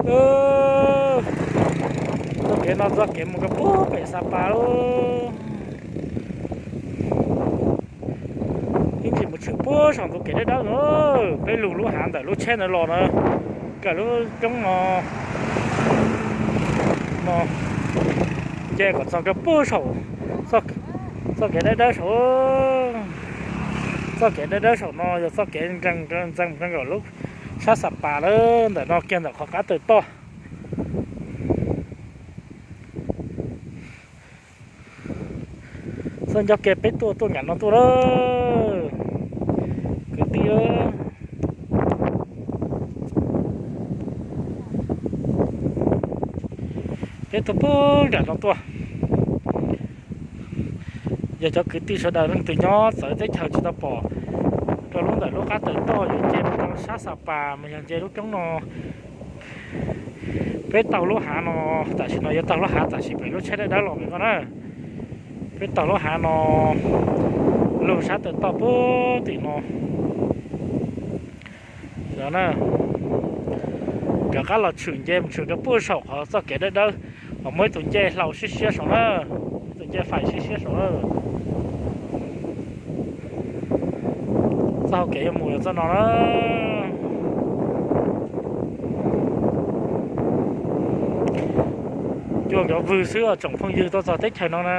Txoj kev no txoj kev mus rau puag pem Xa Pas lawm. Ib ntsis mus tshwm puag saum tus kev dawb dawb no, peb lug lub hav ntawm lub tsheb ntawd los na, kawm lub roob no, no nce kom txog rau puag saum txoj kev dawb dawb saum. Txoj kev dawb dawb saum no yog txoj kev ntxeev ntxeev nkaus lub sab Xa Pas lawm, ntawm no kiag ntawm qhov qab tawm toj. Txoj nco ke peb tuaj tuaj nram no tuaj lawm, kwv tij. Peb tuaj puag nram no tuaj, yog cov kwv tij sawv daws leej twg nyob txawv teb chaws tsis tau pom rau lub ntawm lub qab tawm toj yuav nce mus rau sab Xa Pas mas yog nce lub roob no. Peb taug lub hav no, tam sim no yuav taug lub hav tam sim pem lub tsheb dawb dawb los pem no na. Peb taug lub hav no lug sab tawm toj puag tim no. Rov qab los tshwm nce mus tshwm rau puag saum qhov txoj kev dawb dawb, ho muaj ib tug ncej hlau siab siab saum na, ib tug ncej fais siab siab saum na. Txoj hau kev yuav mus yog txoj no na. Cua nkawd vwg xwb os tsoom phooj ywg, tuaj txog teb chaws no na.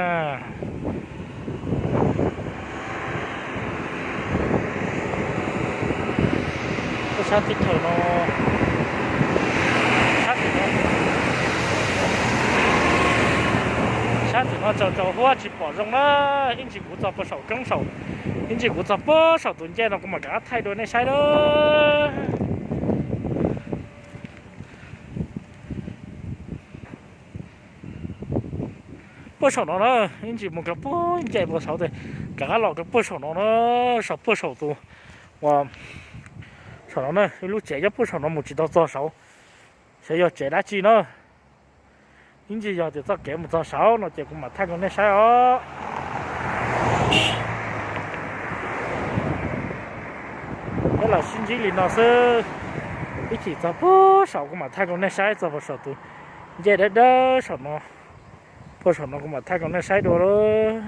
Tuaj sab teb chaws no, sab tim no, sab tim no tsaus tsaus huab tsis pom zoo na. Ib ntsis kuv txog puag saum roob saum, ib ntsis kuv txog puag saum tus ncej no kuv mam rov qab thaij dua nej saib na. Puag saum no na, ib ntsis mus rau puag nce puag saud, rov qab los rau puag saum no na, saum puag saum tus, ua, saum no na, ib lub tsev nyob puag saum no mus tsis tau txog saud, xyov yog tsev dab tsi na. Ib ntsis yog tias txoj kev mus txog saud no ces kuv mam thaij rau nej saib os. Peb los sib ntsib li no xwb, ib chim txog puag saud kuv mam thaij rau nej saib txog puag saum tus ncej dawb dawb saum no, puag saum no kuv mam thaij rau nej saib dua lauj.